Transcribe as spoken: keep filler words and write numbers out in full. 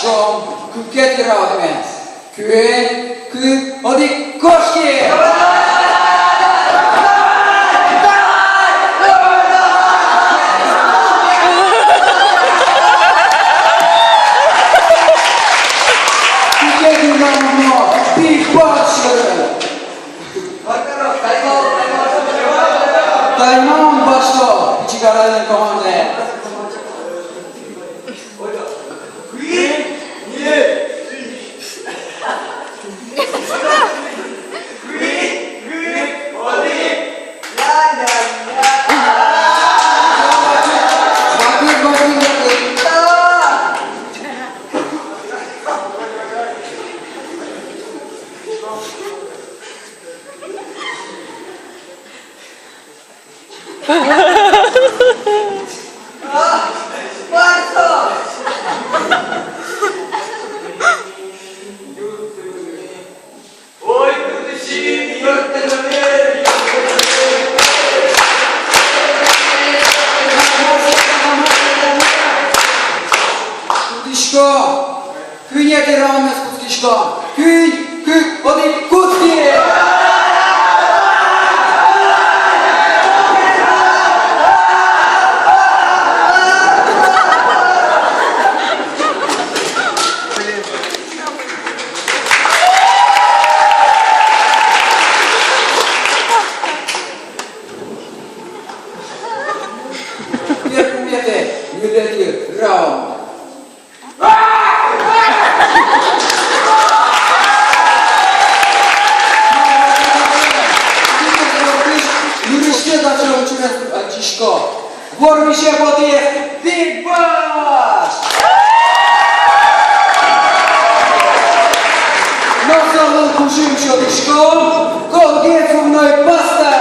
Кыкетӥ раундмес. Куинь, кык, одӥг, кошки! Кыкетӥ раунд но битбокс сярысь. Тайм-аут басьто Пичигар район командае. Кутӥсько. Куинетӥ раундмес кутӥсько. Куинь, кык, одӥг, кутски! Берпуметӥ, ньылетӥ раунд. Нырысьсэ таӵе учырез адӟисько. Вормисе потӥз битбокс! Но солы кужым сётӥськом, колгес вуной пастэ!